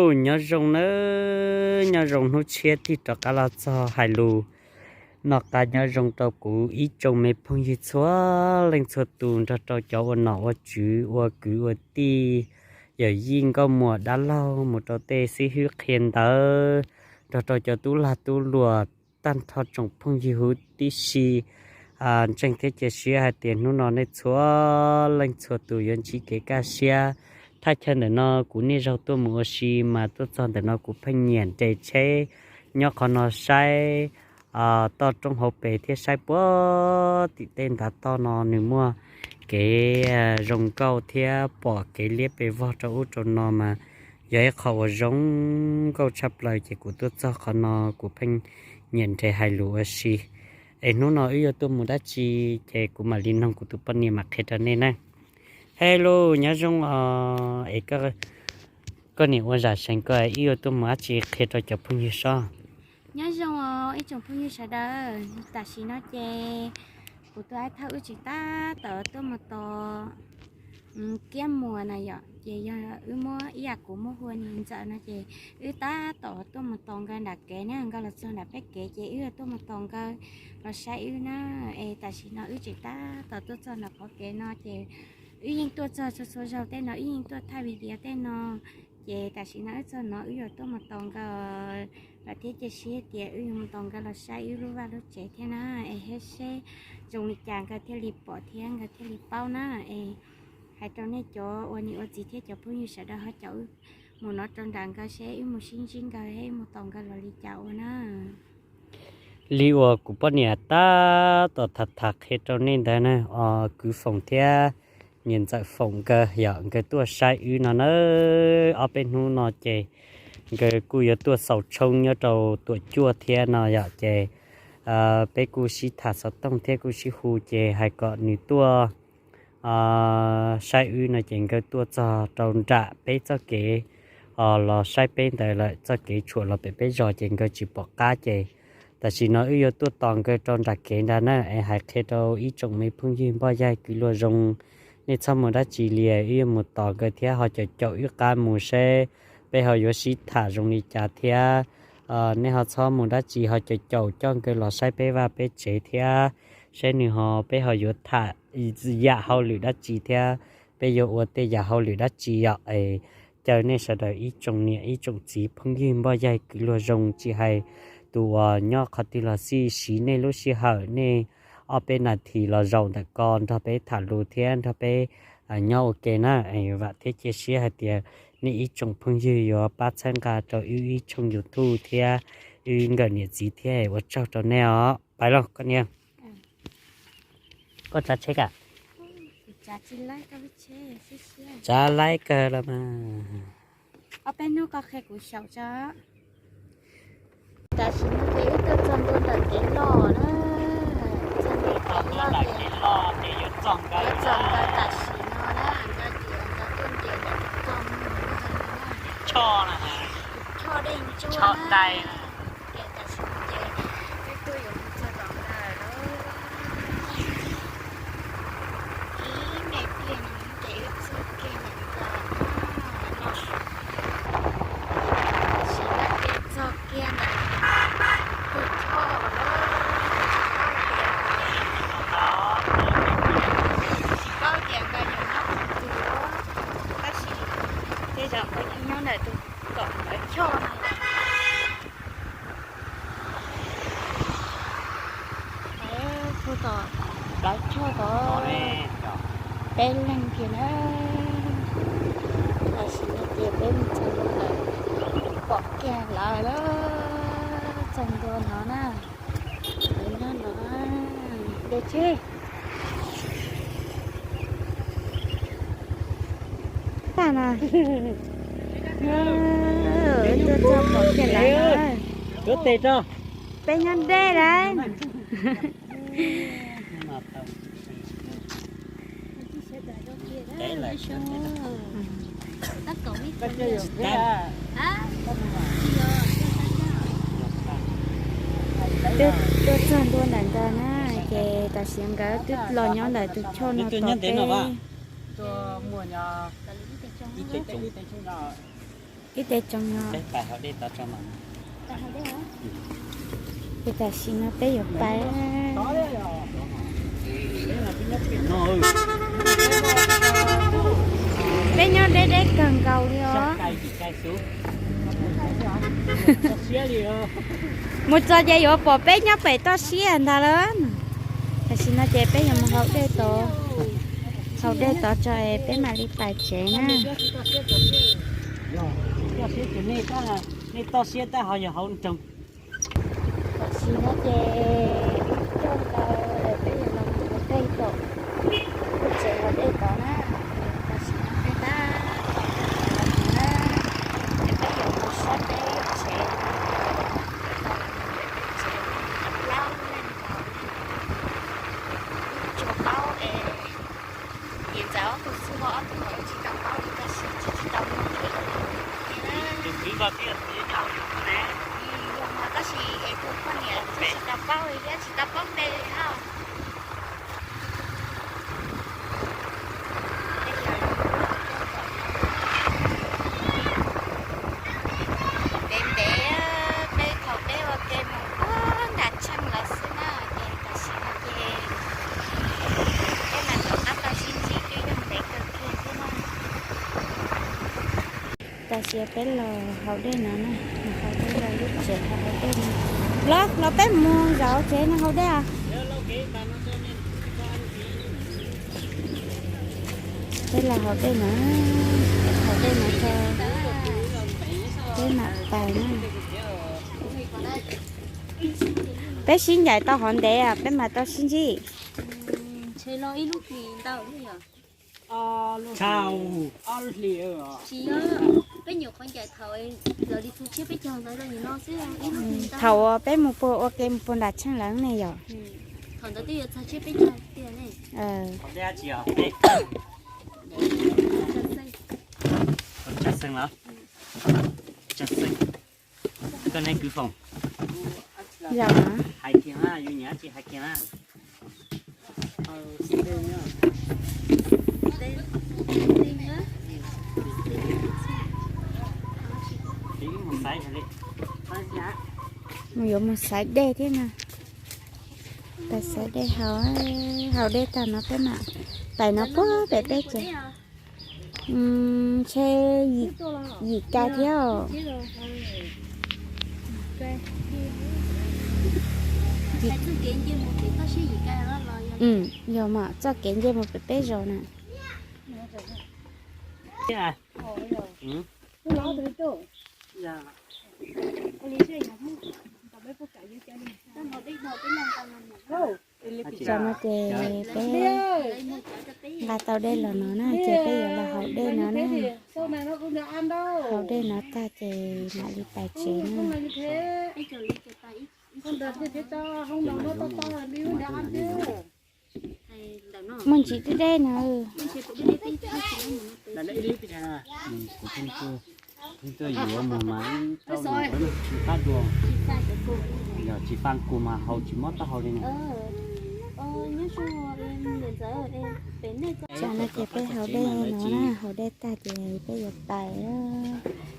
Nyob zoo nawb, nyob zoo hnub tshiab tig rov qab los txog hais lus noj qab nyob zoo rau kuv ib tsoom me phooj ywg txhua leej txhua tus, nrog rau cov ua nom ua tswv, ua kwv ua tij, yawm yij nkauj muam dab laug, mus rau tej xib hwb qhia ntawv, nrog rau cov tub lag tub luam, tag nrho tsoom phooj ywg huv tib si. Ntseeg thiab cia siab hais tias hnub no nej txhua leej txhua tus yuav ntsib kev kaj siab. Thaj chaw ntawm no kuv niaj zaus tuaj mus ua si mas tuaj txog ntawm no kuv pheej nyiam nres tsheb nyob qhov no saib toj roob hauv pes thiab saib puag tim tej ntav toj no nws muaj kev zoo nkauj thiab pom kev liab pes vog rau ub rau no mas yog ib qho uas zoo nkauj tshaj plaws ces kuv tuaj txog qhov no kuv pheej nyiam nres hais lus ua si. Es hnub no wb yuav tuaj mus dab tsi ces kuv mam li noog kuv tus poj niam mam qhia rau nej na. Hello, nyob zoo os, es koj niam ua zam seev ko wb yuav tuaj mus dab tsi qhia rau cov phooj ywg sob. Nyob zoo os ib tsoom phooj ywg sawv daws, tam sim no ces kuv tus aib thawj wb tseem tab tom tuaj mus tos Kiab Muas na yom, ces yog wb muab ib yam kuv muab hu ua niam ntxawm no ces wb tab tom tuaj mus tos nkawd nram kev na, nkawd los txog nram peb kev ces wb tuaj mus tos nkawd los saib wb na. Es tam sim no wb tseem tab tom tuaj txog nram qhov kev no ces wb yeej tuaj txog txhua txhua zaug tej no, wb yeej tuaj thaij video tej no. Ces tam sim no wb txog no wb yuav tuaj mus tos nkawd lawm thiab cia siab tias wb yuav mus tos nkawd los saib wb lub vaj lub tsev thiab na. Es thiab seb zoo li cas nkawd thiaj li pom thiab nkawd thiaj li paub na. Es hais rau nej cov ua niam ua txiv thiab cov phooj ywg sawv daws ho caum wb mus no rau nram nkawd seb wb mus sib ntsib nkawd thiab wb mus tos nkawd los li cas ua na. Li uas kuv poj niam tab tom tham tham qhia rau nej ntawd na, os, kwv Foom thiab niam ntxawm Foom nkawd yog nkawd tuaj saib wb no na. Ob peb hnub no ces nkawd kuj yuav tuaj xaus tshoob nyob rau Tuam Cuaj thiab no yom, ces peb kuj sib tham xov tooj thiab kuj sib hu ces hais kom nws tuaj saib wb no ces nkawd tuaj txog rau nram peb txoj kev los saib peb ntawd lawm, txoj kev tshuam los pem peb zos ces nkawd tsis pom qab ces tam sim no wb yuav tuaj tos nkawd rau nram kev ntag na. Es hais qhia rau ib tsoom me phooj ywg npoj yaig kwv luag zoo, nej txhob mus dab tsi li, wb yuav mus tos nkawd thiab ho caum caum wb qab mus seb peb ho yuav sib tham zoo li cas thiab. Nej ho txhob mus dab tsi, ho caum caum coj nkawd los saib peb vaj peb tsev thiab seb nws ho peb ho yuav tham yam hauj lwm dab tsi thiab peb yuav ua tej yam hauj lwm dab tsi yom. Es caw nej sawv daws ib tsoom niam ib tsoom txiv phooj ywg npoj yaig kwv luag zoo tsis hais tus uas nyob qhov twg los xij siv nej lub sij hawm nej ob peb nas this los zaum ntawm ko nrog peb tham lus thiab nrog peb nyob ua ke na. Vam thiab cia siab hais tias nej ib tsoom phooj ywg yuav pab txhawb nqa rau wb ib tshooj YouTube thiab wb nkawm niam txiv thiab, ua tsaug rau nej os. Pais lauj koj niam. Koj tsav tsheb kam? Tsav laib kawg los mas. Ob peb hnub koj qhia kuv xyaum tso. Tam sim no ces wb tuaj txog ntua ntawm kev loj na. Txog ntua ntawm kev loj ces yuav txog ntawd tam sim no na, nkawd ces nkawd tuaj nres ntawm tus tog mus na. Choj dej ntsuab na. Ces tam sim no ces wb tuaj yuav mus txog tom ntawd lawm. Ib me pliag no ces wb txog kiag ntawm ntawd no. Tam sim no ces txog kiag ntawm tus choj lawm. Tsis paub tias nkawd yuav nyob qhov twg, tab sis tej zaum nkawd yeej nyob ntawm tus kom ntawd choj no. Puag tom plawv choj tod peb leeg kiag na. Tam sim no ces peb mus txog ntua ntawd, pom kiag lawv lawm, txog ntua no na. Lawv nyob no, dej tsheb. Tag na. Tuaj txog pom kiag lawv na. Peb nyob deb lawm. Twb tuaj txog ntua ntawm ntawd na, ces tam sim nkawd twb los nyob ntawm tus choj no tos peb. Ib teg tsoos no. Ces tam sim no peb yuav pais. Peb nyob deb deb kawg nkaus li os. Mus txog ces yuav pom peb nyob pem toj siab ntag lawm. Tam sim no ces peb yuav mus haus dej tod, haus dej tod tso peb mam li pais tsev na. Nej toj siab tab ho yog hauv nroog. Tam sim no ces wb coj ntawd peb yuav los mus ua dej tom lub tsev haus dej tod na. Tam sim no peb tab tom los mus na, es peb yuav mus sab peb tsev, peb tsev plaub leej nkaus, tsuas paub es niam ntxawm ob tug xwb, ob tug los tsis tau paub li, tab sis tsis tsis tau mus tsev. Tus kwv ko twb yog tus nyob hauv yus ne. Yog mas tab sis es tus poj niam tsis tau paub li thiab, tsis tau paub npe li hos. Ntev ntev peb thaum peb ua ke mus puag nram tsheej lawm xwb na, ces tam sim no ces peb mam rov qab tau sib ntsib twb yog ntev kawg kiag thiab na. Tam sim peb los haus dej no na, haus dej los lub tsev haus dej no. Los los peb mus zov tsev no haus dej. Peb los haus dej no, haus dej no tso, peb mam pais na. Peb sib ncaim tau qhov ntev peb mam tau sib ntsib. Thaum peb mus puag ua ke mus puag nram tsheej lawm ne yom. Koj ne kwv Foom. Yog hais kiag na, yus nyiam tsis hais kiag na. Mus yuav mus xaiv dej thiab na. Pais xaiv dej haus, haus dej tag no peb mam pais no puag pem peb tsev. Ntshe yim kais thiab os. Yog mas txoj kev nce mus pem peb zos na. Tam no ces peb nqa tau dej los no na, ces peb yuav los haus dej no na. Haus dej no tag ces mam li pais tsev na. Muaj ntsis deb deb no. Tsis yuav mus mas tsis fab dua, yog tsis fab kuv mas haus tsis mob taub hau li na. Tam no ces peb haus dej no na, haus dej tag ces peb yuav pais.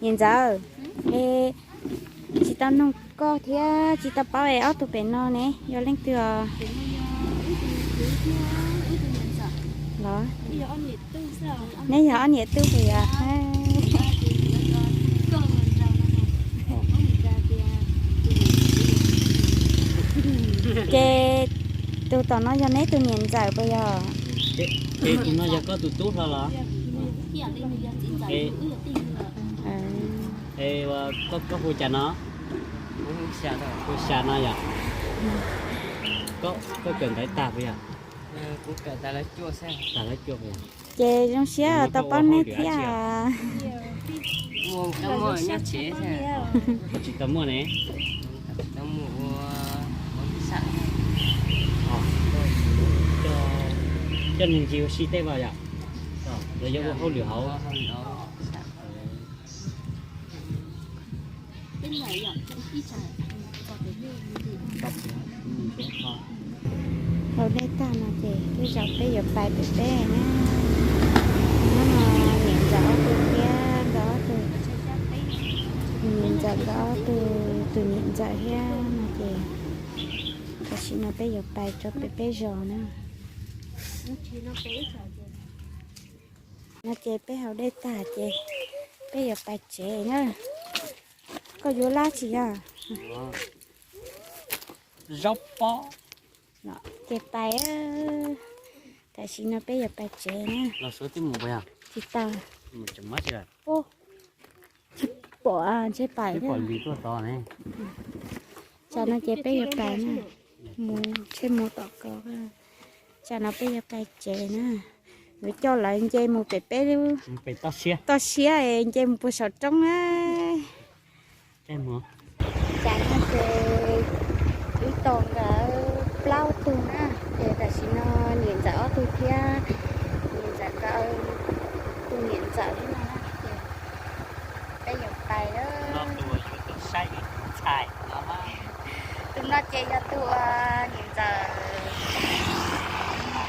Niam ntxawm, es tsis tau noog koj thiab tsis tau paub es ob tug pem no ne yog leej twg os? Los, neb yog ob niam tub puas yog? Ces tus tom no yog neb tus niam ntxawm puas yog? Ces tus no yog koj tus tub hlo los? Es koj hu cas no? Hu Xya no yom? Koj kawm ntawv tag puas yog? Tag lawv cuaj puas yog? Ces zoo siab tau paub neb thiab. Tsis tau muaj ne. Coj neeg ntsis ua si tej vas yom? Los yog ua hauj lwm hauv? Haus dej tag no ces tej zaum peb yuav pais pem teb na. Hnub no niam ntxawm ob tug thiab ntxawm ob tug Yog nkawd ob tug, tus niam ntxawm thiab no ces tam sim no peb yuav pais rau pem peb zos na. No ces peb haus dej tag ces peb yuav pais tsev na. Koj yuav lab tsis yog? Zaub pob. Ces pais, tam sim no peb yuav pais tsev na. Los Suav twb mus puas yog? Tsis tau. Tsis pom, ntshe pais thiab. Tsam no ces peb yuav pais na, mus ntshe mus tom ko. Tsam no peb yuav pais tsev na. Yuav coj lawv nce mus pem peb lub toj siab es nce mus puag saum roob na. Tsam no ces wb tau nkawd plaub tug na, ces tam sim no niam ntxawm ob tug thiab, niam ntxawm nkawd tus niam ntxawm thiab no na, ces peb yuav pais. Tus no ces yog tus uas niam ntxawm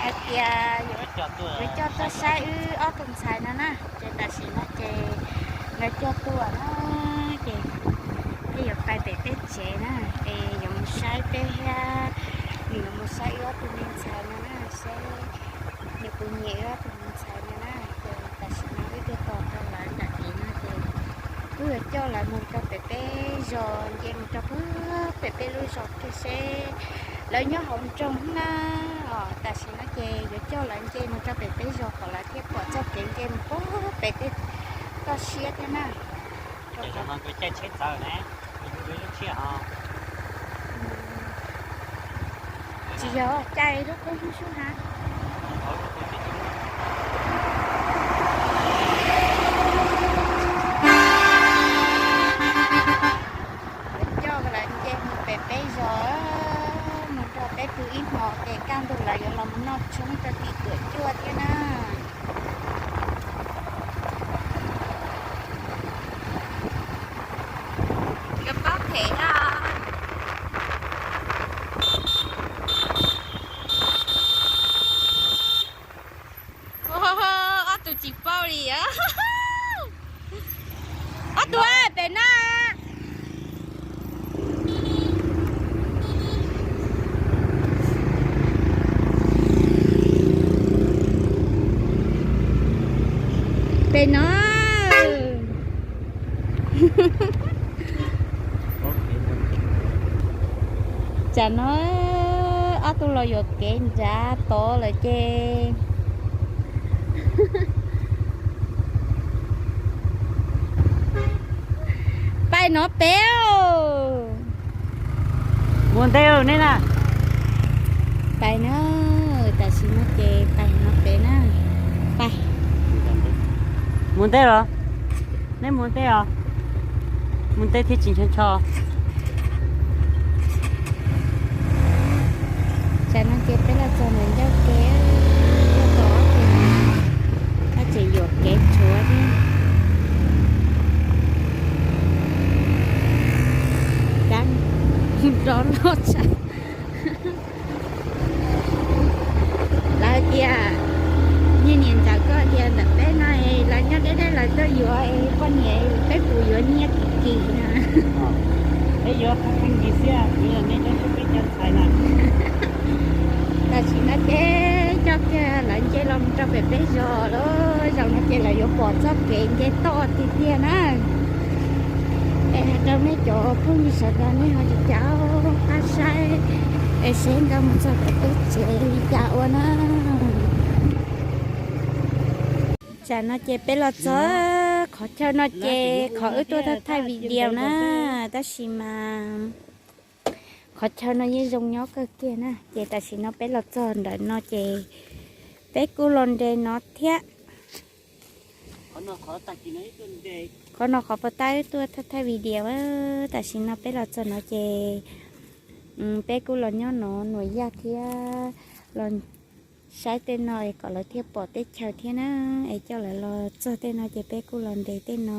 hais tias yuav coj tuaj saib wb ob tug ntxhais no na, ces tam sim no ces nkawd coj tuaj na, ces peb yuav pais pem peb tsev na, es yuav mus saib peb thiab, nws yuav mus saib wb ob tug me ntxhais no na, saib nws puas nyiam wb ob tug me ntxhais no na, ces tam sim no wb tuaj tos rau lawv nram kev no ces wb yuav coj lawv mus rau pem peb zos, nce mus rau pem peb lub zos kiag seb lawv nyob hauv nroog na. Os, tam sim no ces yuav coj lawv nce mus rau pem peb zos kom lawv thiaj pom txoj kev nce mus puag pem tej toj siab thiab na. Tsis yog, caij lub qub hnub sub hab. Coj lawv nce mus pem peb zos, mus nrog peb pw ib hmo ces kaj ntug lawv yuav los mus noj tshoob rau tim tuam cuaj thiab na. Yuav pab phem na. Ob tug tsis paub li. Ob tug pem na. Pem no. Tsam no ob tug los yuam kev nrad tod lawm ces pais no pem. Mus ntej ne na. Pais na, tam sim no ces pais no pem na. Pais. Mus ntej los? Neb mus ntej os. Mus ntej thiaj tsis ncho ncho. Tsam no ces peb los txog ntawm ncauj kev, ncauj tod ces, tab tseem yuam kev tshuav thiab. Dab, nrov loj tshaj. Lawv tias, niag niam ntxawm koj tias ntawm peb no es lawv nyob deb deb lawv tuaj yuav es poj niam peb puas yuav nyiaj kim kim na. Peb yuav qee ntsis xwb, kuv yog nej cov tub peb cov ntxhais na. Tam sim no ces coj kiag lawv nce los mus rau pem peb zos lawm, zaum no ces lawv yuav pom txoj kev nce toj tiag tiag na. Es hais rau nej cov phooj ywg sawv daws nej ho tsis caum qab saib, es seb nkawd mus txog pem peb tsev li cas ua na. Tsam no ces peb los txog qhov chaw no ces qhov wb tuaj thaij thaij video na, tab sis mas qhov chaw no yeej zoo nyob kawg kiag na, ces tam sim no peb los txog ntawm no ces peb kuj los nres no thiab. Qhov no qhov puas tag wb tuaj thaij thaij video, tam sim no peb los txog no ces peb kuj los nyob no nuam yaj thiab, los saib tej no es kom lawv thiaj pom teb chaws thiab na, es coj lawv los txog tej no ces peb kuj los nres tej no,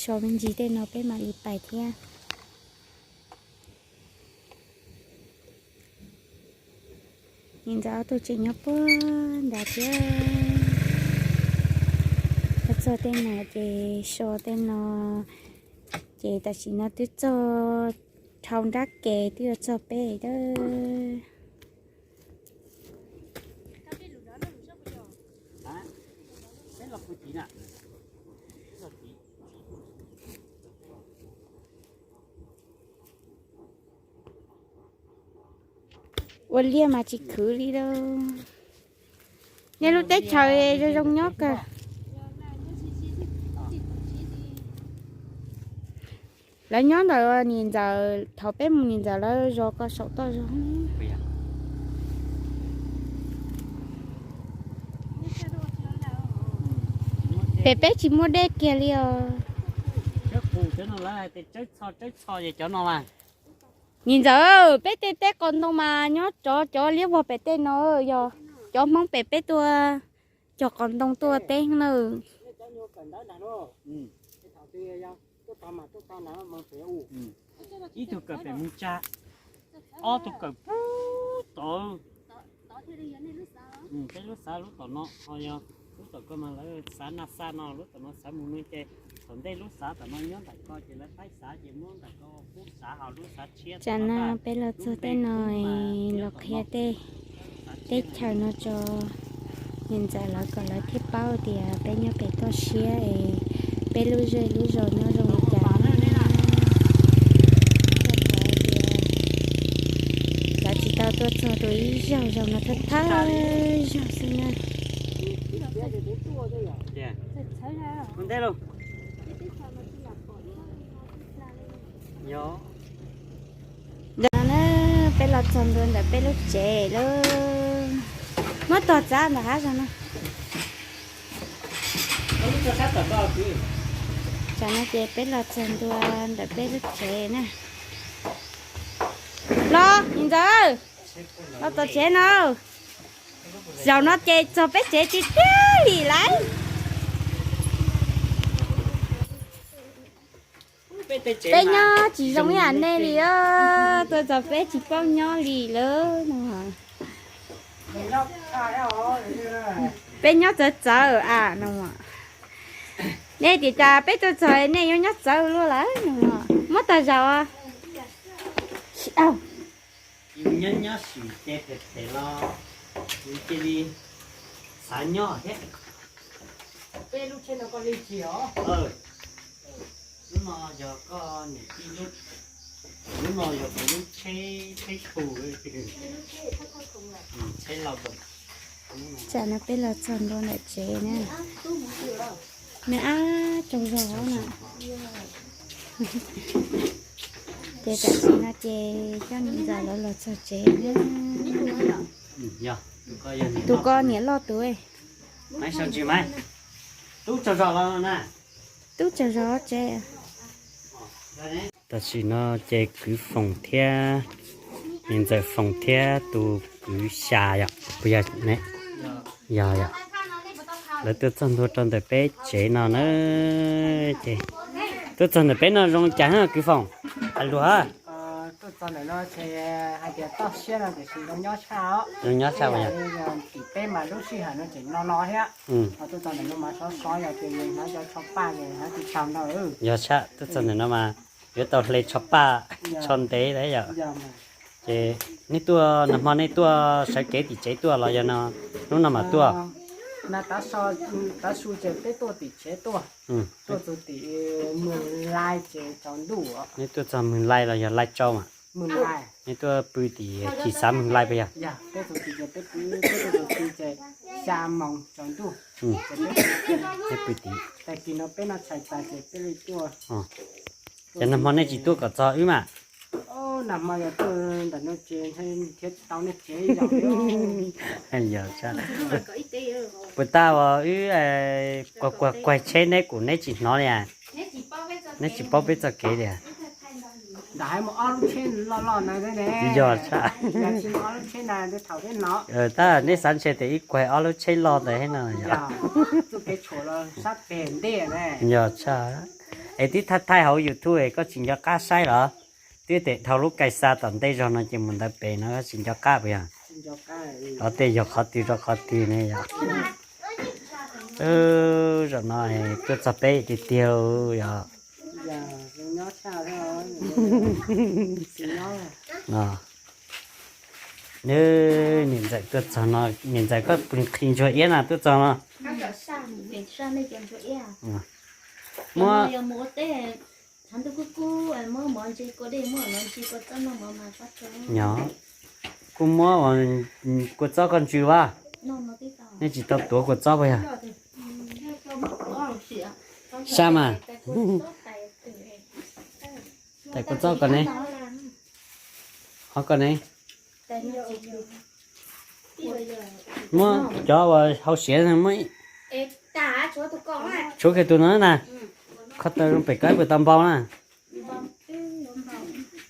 so me ntsis tej no peb mam li pais thiab. Niam ntxawm ob tug tseem nyob puag nrad thiab. Los txog tej no ces so tej no, Ces tam sim no twb txog dhau nrab ke twb yuav txog peb a. Ua liaj mas tsis khwv li lauj. Nej lub teb chaws zoo zoo nyob kawg. Lawv nyob ntawm niam ntxawm, thaum peb mus niam ntxawm lawv zos ko saum toj zog. Pem peb tsis muaj dej kiag li os. Niam ntxawm, peb tej teb qos ntoo mas nyob tsov cov liab vog pem tej no, yog cov Hmoob pem peb tuaj cog qos ntoo tuaj teb na. Ib tug kawm pem mus tsa, ob tug kawm pub tod. Peb lub xav lub tom no ho yog lub tom ko mas lawv xav na xa no, lub tom no xav mus no ces tom ntej lub xav tom no nyob nram ko ces lawv faib xav ces muab nram ko pub xav ho lub xav tshiab. Tsam no peb los txog tej no los qhia tej teb chaws no tso, niam ntxawm lawv kom lawv thiaj paub tias peb nyob pem toj siab es peb lub zej lub zos nyob zoo li cas. Lawv tsis tau tuaj txog tus ib zaug, zaum no thawj thawj zaug xwb na. Ntawm no na, peb los txog ntua ntawm peb lub tsev lawm. Muab tog txav ntawm hav zoov no. Tsam no ces peb los txog ntua ntawm peb lub tsev na. Los, niam ntxawm, los tom tsev no. Zaum no ces txog peb tsev tiag tiag li lauj. Peb nyob tsis zoo ib yam nej li os, tuaj txog peb tsis paub nyob li lawm no. Peb nyob txawv txawv a no. Nej tias cas peb tuaj txog nej yuav nyob txawv luaj lawm no. Muab tag zaum. Yus nyob nyob sim ces phem phem los yus cia li xav nyob thiab. Peb lub tsheb no koj li tsis os? Lub no yog koj niam tij lub, lub no yog kuv lub tsheb, tsheb khu, tsheb laus. Tsam no peb los txog ntua ntawm tsev na. Nws ab tsaug zog na. Ces tam sim no ces coj niam ntxawm lawv los txog tsev na. Tus ko niam loj tus. Tub tsaug zog los na. Tub tsaug zog tsev. Tam sim no ces kwv Foom thiab niam ntxawm Foom thiab tus kwv Xya yom, puas yog ne? Yog yom. Lawv tuaj txog ntua rau ntawm peb tsev no na. Ces tuaj txog ntawm peb no zoo cas kwv Foom? Hais lus. Tuaj txog ntawm no ces hais tias toj siab no tiam sis zoo nyob tshaj os. Zoo nyob tshaj os. Tim peb mas lub sij hawm no tseem no no thiab. Ho tuaj txog ntawm no mas sov sov yog tias yus hnav cov tsho paj ces hnav tsis tau ntau. Yog tshaj, tuaj txog ntawm no mas yuav tau hle tsho paj, tsho ntev lawm yom. Ces nej tuaj nag hmo nej tuaj sawv kev tim tsev tuaj los yog no hnub no mam tuaj? Tav su ces peb tuaj tim tsev tuaj, tuaj txog tim Mws Lai ces tsaus ntuj. Nej tuaj txog Mws Lai los yog Lai Tsau mas? Nej tuaj pw tim Chim Xav Mws Lai puas yog? Xya moos tsaus ntuj. Peb pw tim. Tag kis no peb noj tshais tas ces peb li tuaj. Ces nag hmo nej tsis tuaj kom txog wb mas? Nag hmo yog tuaj ntawm no ces thiab tsis tau nej tsev. Yog tshaj. Puas tag uas wb kuag kuag kuag tsheb neb kuv neb tsis hnov li? Neb tsis paub peb txoj kev li? Ntawm hais mus ob lub tsheb loj loj na. Yog tshaj. Tab neb xav ntshe tias ib kuag ob lub tsheb loj ntawd thiab no yog. Yog tshaj. Es twb thaij thaij hauv YouTube es koj tsis nco qab saib los? Twb tes dhau lub kais xa tom ntej zog no ces mus ntawd pem no koj tsis nco qab puas yog? Los tej yog qhov twg rau qhov twg ne yog. Zaum no tuaj txog peb tiag tiag yog. Niam ntxawm tuaj txog no, niam ntxawm koj nqhis ntsuag iab na tuaj txog no. Muab, nyob, kuj muab kua txob koj ntsw vaj. Nej tsis tau tuav kua txob puas yog? Sab mas. Tais kua txob koj ne, ho koj ne. Muab cov uas hau siav muab, tshuav kiag tus no na. Qhov taw zoo pem koj puas tau npau na?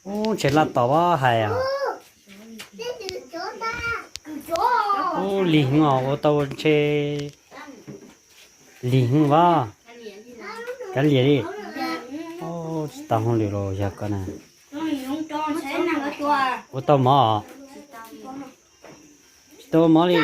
Ub, ntshe laj tom hais os. Ub, lig heev os, ua tau ntshe lig heev os. Kav liam li. Ub, tsis tau hauj lwm los yog koj na. Ua tau mov os? Tsis tau ua mov li.